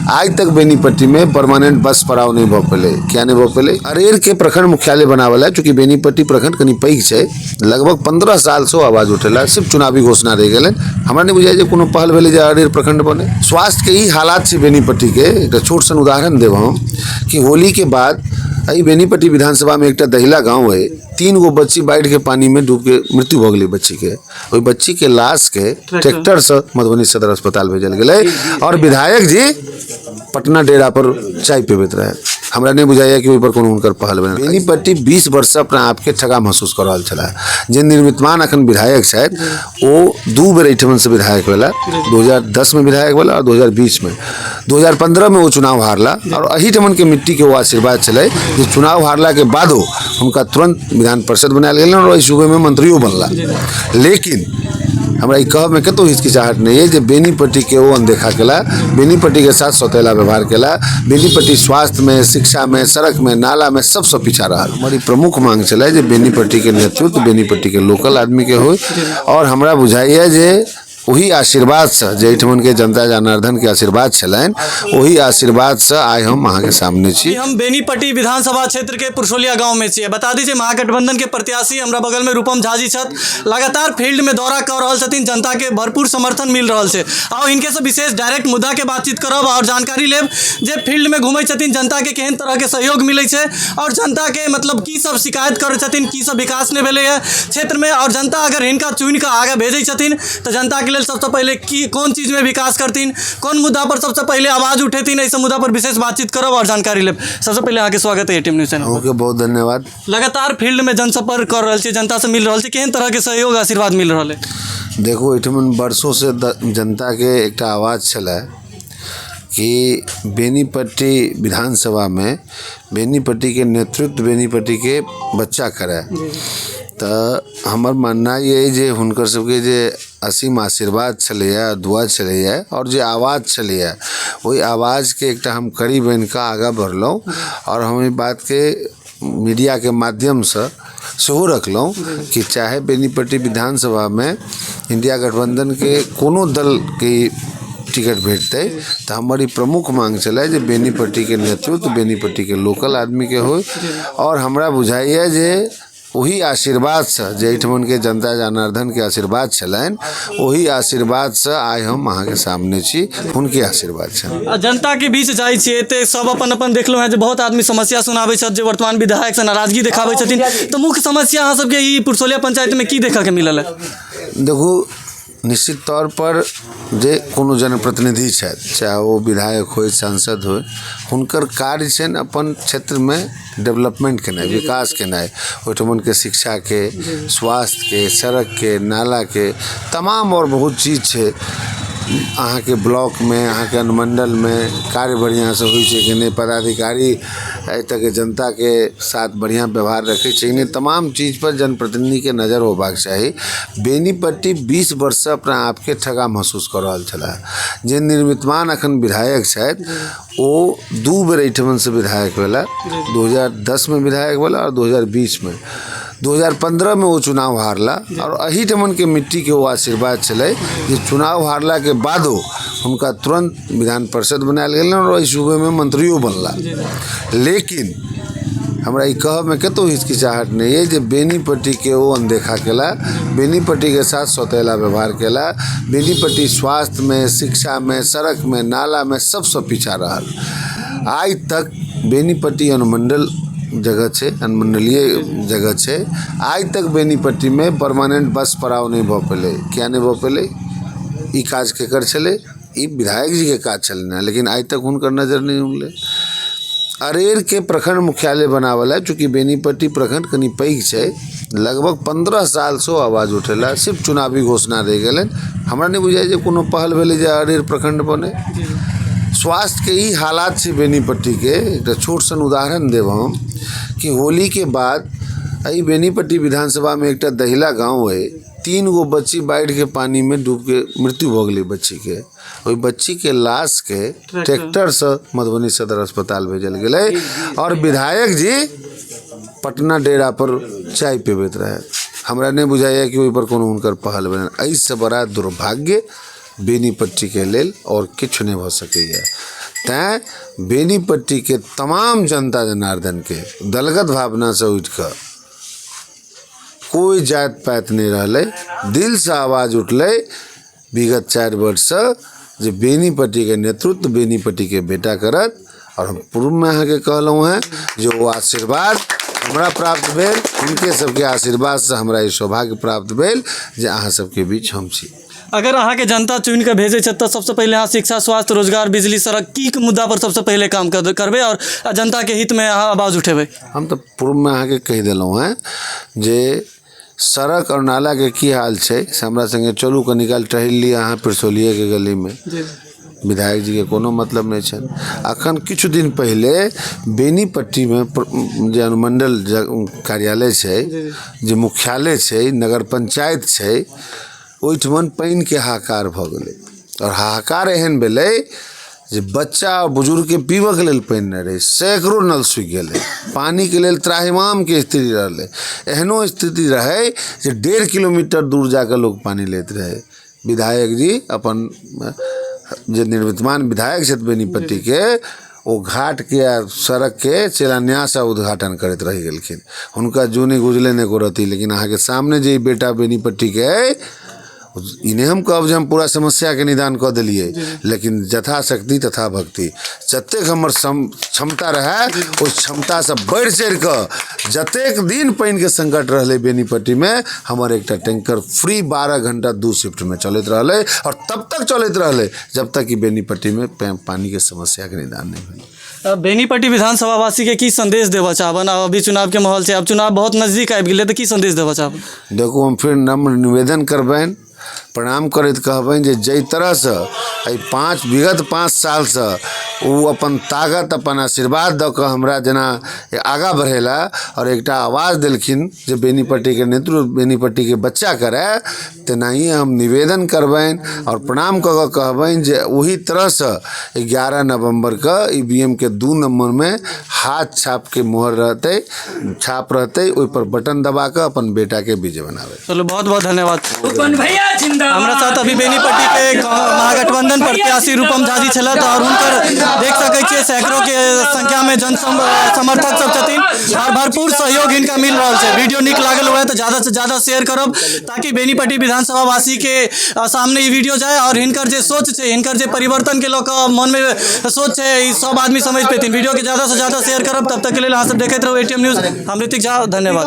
आइ तक बेनीपट्टीमे परमानेंट बस पड़ाव नहि भऽ पेलै। किया नहि भऽ पेलै? अरेरके प्रखंड मुख्यालय बनावल है, चूँकि बेनीपट्टी प्रखंड कनि पैघ छै। लगभग 15 सालसँ आवाज उठेला, सिर्फ चुनावी घोषणा रहि गेलै। हमरा नहि बुझाइ जे कोनो पहल भेलै जे अरेर प्रखंड बने। स्वास्थ्यके ई हालात छै बेनीपट्टीके। एकटा छोट सन उदाहरण देब हम कि होलीके बाद एहि बेनीपट्टी विधानसभामे एकटा दहिला गाँव अइ, 3 गो बच्ची बाढ़िके पानिमे डूबिके मृत्यु भऽ गेलै बच्चीके। ओहि बच्चीके लाशके ट्रैक्टरसँ मधुबनी सदर अस्पताल भेजल गेलै आओर विधायक जी पटना डेरा पर चाय पीबैत रहै। हमरा नहि बुझाइए कि ओहिपर कोनो हुनकर पहल भेल। बेनीपट्टी 20 वर्षसँ अपना आपके ठगा महसूस कऽ रहल छलाह। जे निर्मितमान अखन विधायक छथि ओ 2 बेर एहिठमनसँ विधायक भेला। 2010 में विधायक भेला और 2020 में। 2015 में ओ चुनाव हारला और एहिठमनके मिट्टीके ओ आशीर्वाद छलै जे चुनाव हारलाके बादो हुनका तुरंत विधान परिषद बनायल गेलनि और एहि सूबेमे मंत्रियो बनला। लेकिन हमरा ई कहबमे कतहु हिचकिचाहट नहि अइ जे बेनीपट्टीके ओ अनदेखा केला, बेनीपट्टीके साथ सौतेला व्यवहार केला। बेनीपट्टी स्वास्थ्यमे, शिक्षामे, सड़कमे, नालामे सबसँ पीछा रहल। हमर ई प्रमुख मांग छलै जे बेनीपट्टीके नेतृत्व बेनीपट्टीके लोकल आदमीके होइ और हमरा बुझाइए जे ओही आशीर्वादसँ जे एहिठमनके जनता जनार्दनके आशीर्वाद छलनि, ओही आशीर्वादसँ आइ हम अहाँके सामने छी। हम बेनीपट्टी विधानसभा क्षेत्र के पुरसोलिया गांव में छियै। बता दी जे महागठबंधन के प्रत्याशी हमरा बगल में रूपम झा जी छथि, लगातार फील्ड में दौरा कर रहल छथिन, जनता के भरपूर समर्थन मिल रहल छै। आओ इनके से विशेष डायरेक्ट मुद्दा के बातचीत करब और जानकारी लेब जे फील्ड में घूमै छथिन, जनता के केहन तरह के सहयोग मिलै छै और जनता के मतलब की सब शिकायत करै छथिन, की सब विकास नहि भेलै है क्षेत्र में, और जनता अगर हिनका चुनि कऽ आगे भेजै छथिन तऽ जनता के लेल सबसँ पहिले की कोन चीज में विकास करथिन, कोन मुद्दा पर सबसँ पहिले आवाज उठेथिन, एहि सब मुद्दा पर विशेष बातचीत करब और जानकारी लेब। सबसँ पहिले अहाँके स्वागत है एटीएम न्यूज चैनल पर। अहूँके बहुत धन्यवाद। लगातार फील्ड में जनसंपर्क कर रहल छी, जनता से मिल रहल छी, केहन तरह के सहयोग आशीर्वाद मिल रहल है? देखू, एहिठमन वर्षोसँ जनताके एकटा आवाज छलै कि बेनीपट्टी विधानसभामे बेनीपट्टीके नेतृत्व बेनीपट्टीके बच्चा करय। तऽ हमर माननाइ अइ जे हुनकर सबके जे असीम आशीर्वाद छलैए, दुआ छलैए आओर जे आवाज छलैए, ओहि आवाजके एकटा हम कड़ी बनिकऽ आगाँ बढ़लहुँ आओर हम एहि बातके मीडियाके माध्यमसँ सेहो रखलहुँ कि चाहे बेनीपट्टी विधानसभामे इंडिया गठबन्धनके कोनो दलके टिकट भेटतै तऽ हमर ई प्रमुख माँग छलै जे बेनीपट्टीके नेतृत्व बेनीपट्टीके लोकल आदमीके होइ और हमरा बुझाइए जे ओही आशीर्वादसँ जे एहिठमनके जनता जनार्दनके आशीर्वाद छलनि, ओही आशीर्वादसँ आइ हम अहाँके सामने छी, हुनके आशीर्वाद छनि। आ जनता के बीच जाइ छियै तऽ सब अपन अपन देखलहुँ हेँ जे बहुत आदमी समस्या सुनाबै छथि, जे वर्तमान विधायकसँ नाराजगी देखाबै छथिन, तऽ मुख्य समस्या अहाँ सबके ई पुरसोलिया पंचायतमे की देखऽके मिलल है? देखू, निश्चित तौर पर जे कोनो जनप्रतिनिधि छथि, चाहे ओ विधायक होय, सांसद होय, हुनकर कार्य छनि अपन क्षेत्रमे डेवलपमेंट केनाइ, विकास केनाइ, ओहिठमनके शिक्षाके, स्वास्थ्यके, सड़कके, नालाके, तमाम आओर बहुत चीज छै। अहाँके ब्लॉकमे, अहाँके अनुमंडलमे कार्य बढ़िआँसँ होइ छै कि नहि, पदाधिकारी एतऽके जनताके साथ बढ़िआँ व्यवहार रखै छै कि नहि, तमाम चीजपर जनप्रतिनिधिके नजर होबाक चाही। बेनीपट्टी 20 वर्षसँ अपना आपके ठगा महसूस कऽ रहल छलाह। जे निर्मितमान अखन विधायक छथि ओ 2 बेर एहिठमनसँ विधायक भेला। 2010 में विधायक भेला और 2020 में। 2015 में ओ चुनाव हारला और एहिठमनके मिट्टीके ओ आशीर्वाद छलै जे चुनाव हारलाके बादो हुनका तुरंत विधान परिषद बनायल गेलनि और एहि सूबेमे मंत्रियो बनला। लेकिन हमरा ई कहबमे कतहु हिचकिचाहट नहि अइ जे बेनीपट्टीके ओ अनदेखा केला, बेनीपट्टीके साथ सौतेला व्यवहार केला। बेनीपट्टी स्वास्थ्यमे, शिक्षामे, सड़कमे, नालामे सबसँ पीछा रहल। आइ तक बेनीपट्टी अनुमंडल जगह छै, अनुमंडलीय जगह छै, आइ तक बेनीपट्टीमे परमानेंट बस पड़ाव नहि भऽ पेलै। किया नहि भऽ पेलै? ई काज केकर छलै? ई विधायक जीके काज छलनि हेँ, लेकिन आइ तक हुनकर नजर नहि उठलै। अरेरके प्रखंड मुख्यालय बनावल है, चूँकि बेनीपट्टी प्रखंड कनि पैघ छै। लगभग 15 सालसँ आवाज उठेला, सिर्फ चुनावी घोषणा रहि गेलनि। हमरा नहि बुझाइ जे कोनो पहल भेलै जे अरेर प्रखंड बने। स्वास्थ्यके ई हालात छै बेनीपट्टीके। एकटा छोट सन उदाहरण देब हम कि होलीके बाद एहि बेनीपट्टी विधानसभामे एकटा दहिला गाँव अइ, 3 गो बच्ची बाढ़िके पानिमे डूबिके मृत्यु भऽ गेलै बच्चीके। ओहि बच्चीके लाशके ट्रैक्टरसँ मधुबनी सदर अस्पताल भेजल गेलै और विधायक जी पटना डेरा पर चाय पीबैत रहै। हमरा नहि बुझाइए कि ओहिपर कोनो हुनकर पहल भेलनि। एहिसँ बड़ा दुर्भाग्य बेनीपट्टीके लेल आओर किछु नहि भऽ सकैए। तैँ बेनीपट्टीके तमाम जनता जनार्दनके दलगत भावनासँ उठिकऽ कोइ जाति पाति नहि रहलै, दिलसँ आवाज उठलै विगत 4 वर्षसँ जे बेनीपट्टीके नेतृत्व बेनीपट्टीके बेटा करत। आओर हम पूर्वमे अहाँके कहलहुँ हेँ जे ओ आशीर्वाद हमरा प्राप्त भेल, हुनके सबके आशीर्वादसँ हमरा ई सौभाग्य प्राप्त भेल जे अहाँ सबके बीच हम छी। अगर अहाँके जनता चुनि कऽ भेजै छथि तऽ सबसँ पहिले अहाँ शिक्षा, स्वास्थ्य, रोजगार, बिजली, सड़क की मुद्दा पर सबसँ पहिले काम करबै आओर जनताके हितमे अहाँ आवाज उठेबै? हम तऽ पूर्वमे अहाँके कहि देलहुँ हेँ जे सड़क आओर नालाके की हाल छै से हमरा सङ्गे चलू कनी काल टहलि लिअ अहाँ परसौलिएके गलीमे। विधायक जीके कोनो मतलब नहि छनि। अखन किछु दिन पहिले बेनीपट्टीमे जे अनुमंडल कार्यालय छै, जे मुख्यालय छै, नगर पंचायत छै, ओहिठमन पानिके हाहाकार भऽ गेलै। आओर हाहाकार एहन भेलै जे बच्चा आओर बुजुर्गके पीबऽके लेल पानि नहि रहै, सैकड़ो नल सूखि गेलै, पानिके लेल त्राहिमामके स्थिति रहलै। एहनो स्थिति रहै जे 1.5 किलोमीटर दूर जाकऽ लोक पानि लैत रहै। विधायक जी अपन जे निर्वितमान विधायक छथि बेनीपट्टीके, ओ घाटके आ सड़कके शिलान्यास आ उद्घाटन करैत रहि गेलखिन। हुनका जूनी गुजले नहि रति, लेकिन अहाँके सामने जे ई बेटा बेनीपट्टीके अइ, ई नहि हम कहब जे हम पूरा समस्याके निदान कऽ देलियै, लेकिन यथाशक्ति तथा भक्ति, जतेक हमर क्षमता रहए ओहि क्षमतासँ बढ़ि चढ़ि कऽ जतेक दिन पानिके संकट रहलै बेनीपट्टीमे, हमर एकटा टैंकर फ्री 12 घंटा 2 शिफ्टमे चलैत रहलै आओर तब तक चलैत रहलै जब तक कि बेनीपट्टीमे पानिके समस्याके निदान नहि भेलै। बेनीपट्टी विधानसभा वासीके की संदेश देबऽ चाहबनि? आब अभी चुनावके माहौल छै, आब चुनाव बहुत नजदीक आबि गेलै, तऽ की संदेश देबऽ चाहबनि? देखू, हम फेर नम्र निवेदन करबनि, प्रणाम करैत कहबनि जे जाहि तरहसँ एहि विगत 5 सालसँ ओ अपन ताकत अपन आशीर्वाद दऽ कऽ हमरा जेना आगाँ बढ़ेला आओर एकटा आवाज देलखिन जे बेनीपट्टीके नेतृत्व बेनीपट्टीके बच्चा करए, तेनाहिए हम निवेदन करबनि आओर प्रणाम कऽ कऽ कहबनि जे ओही तरहसँ 11 नवम्बरके EVM के 2 नम्बरमे हाथ छापके मोहर रहतै, छाप रहतै, ओहिपर बटन दबा कऽ अपन बेटाके विजय बनाबै। चलो, बहुत बहुत धन्यवाद। हमरा साथ अभी बेनीपट्टी के महागठबंधन प्रत्याशी रूपम झा जी छलथि और हुनकर देख सकै छियै सैकड़ों के संख्या में जन समर्थक सब छथिन और भरपूर सहयोग हिनका मिल रहल छै। वीडियो नीक लागल हुए तऽ ज्यादा से ज्यादा शेयर करब ताकि बेनीपट्टी विधानसभा वासी के सामने ई वीडियो जाए और हिनकर जे सोच छै, हिनकर जे परिवर्तन के लऽ कऽ मन में सोच छै, ई सब आदमी समझ पेथिन। वीडियो के ज्यादा से ज्यादा शेयर करब। तब तक के लेल अहाँ सब देखैत रहू एटीएम न्यूज। हम ऋतिक झा, धन्यवाद।